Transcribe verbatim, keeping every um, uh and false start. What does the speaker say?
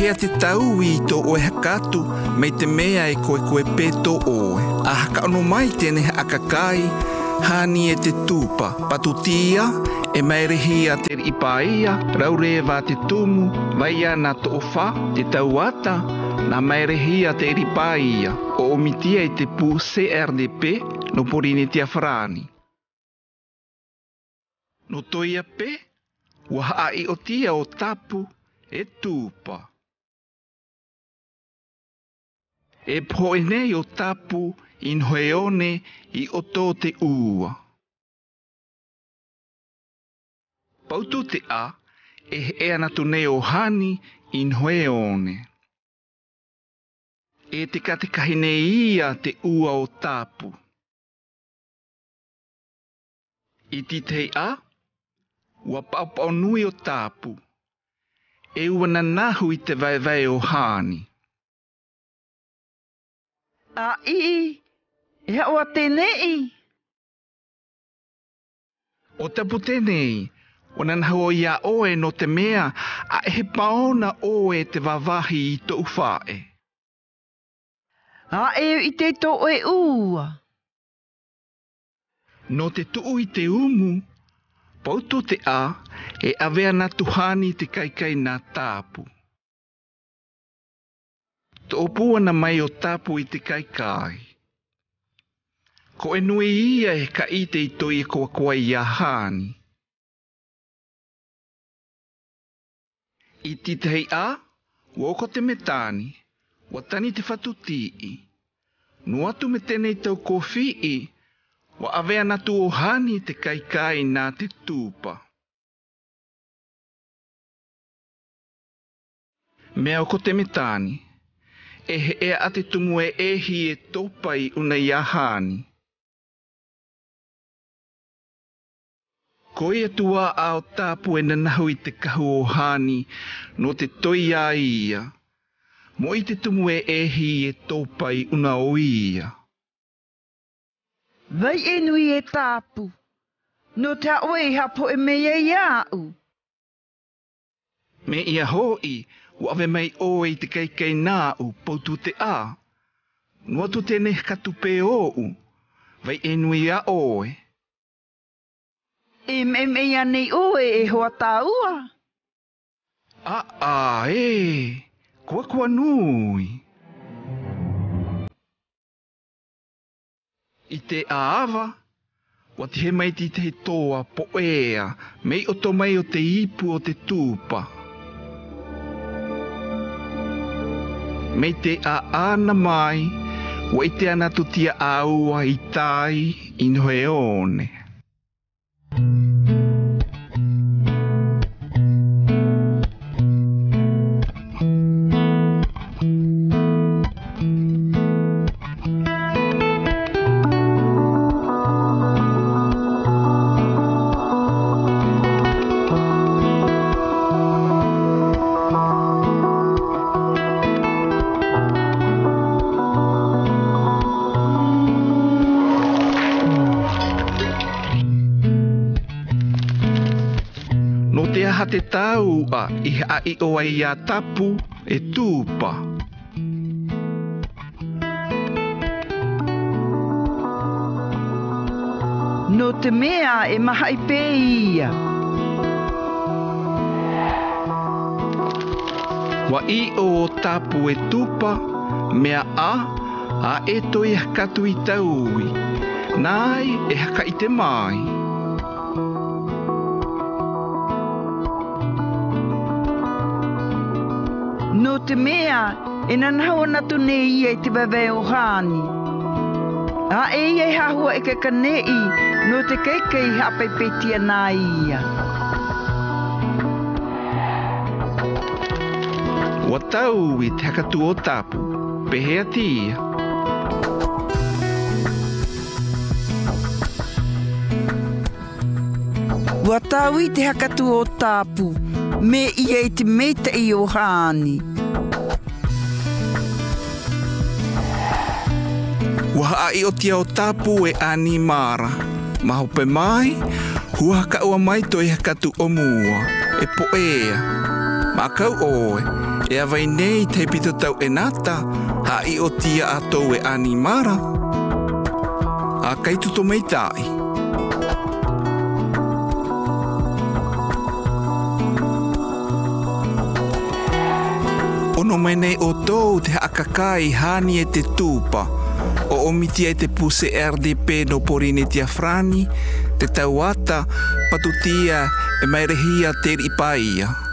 Ia te taui i to'o e hakatu, mai te mea e koekoe pe to'o e. A hakaono mai teine ha'akakai, hani e te tupa. Patutia, e maerehia te ri'i paia, rau reva te tumu, vaiana to'o fa, te tauata, na maerehia te ri'i paia, o'omitia i te pu C R D P, no Porinetia farani. No toia pe, wa ha'ai'otia o Tapu e tupa. E poho'e nei o Tapu i Noheone i oto te ua. Pautu te a, e he'e anatu nei o hani i Noheone. E tekatekahi nei ia te ua o Tapu. I titehi a, wa paopao nui o Tapu. E ua nanahu i te vaevae o hani. A'i, e ha'u a tenei. O Tapu tenei, wa nanahu oe ia oe no te mea, a e he paona oe te vavahi i to'u fa'e. A e ite i to'o e ua. No te tu'u i te umu, pautu te a, e ave anatu hani te kaikaina Tapu. To'o puana mai o Tapu i te kaikai. Ko e nui ia e ka'ite i to'i e koakoa ia hani. I titehi a, wa oko te metani, wa tani te fatu ti'i. No atu meteni tau kofi'i, wa ave anatu o hani te kaikaina te tupa. Mea oko te metani, e he'e a te tumu e ehi e topa i una ia hani. Ko ia tua a o Tapu e nanahu i te kahu o hani, no te to'i a ia. Mo'i te tumu e ehi e topa i una o ia. Vai e nui e Tapu, no te ha'u e hapo'e mei ia a'u. Mei ia ho'i, wa ave mai oe i te kaikaina a'u, pautu te a. No atu teine hakatu pe o'u, vai e nui ia oe. E me'e me'e ia nei oe e hoa taua. A'a e, koakoa nui. I te ava, wa tihe mai titehi toa po'ea, mei oto mai o te ipu o te tupa. Mei te a'ana mai, wa ite anatu tia aua i tai i Noheone. No te aha te tau a i hai'o ai ia Tapu e tupa? No te mea e maha'i pe ia. Wa i'o o Tapu e tupa, mea a, a e to'i hakatu i taui. Nai e hakaite mai. No te mea e nanahu anatu nei ia i te vaevae o hani. A e ia e hahu ekeka nei, no te kaikai ha'apaipeiti anai ia. Wa taui te hakatu o Tapu, pehē ati ia. Wa taui te hakatu o Tapu, mei ia i te meita'i o hani. Wa hai'otia o Tapu e animara. Mahope mai, huha ka'ua mai to'i hakatu o mua, e po'ea. Makau oe, E a vainei te pito tau enata, ha iotia ato we animara. A kai tuto mai tai. Ono mai nei otou te ha'a kakai hani e te tupa. O omitia e te puse R D P no Porinetia Farani, te tau ata, patutia e mairehia te ri'i paia.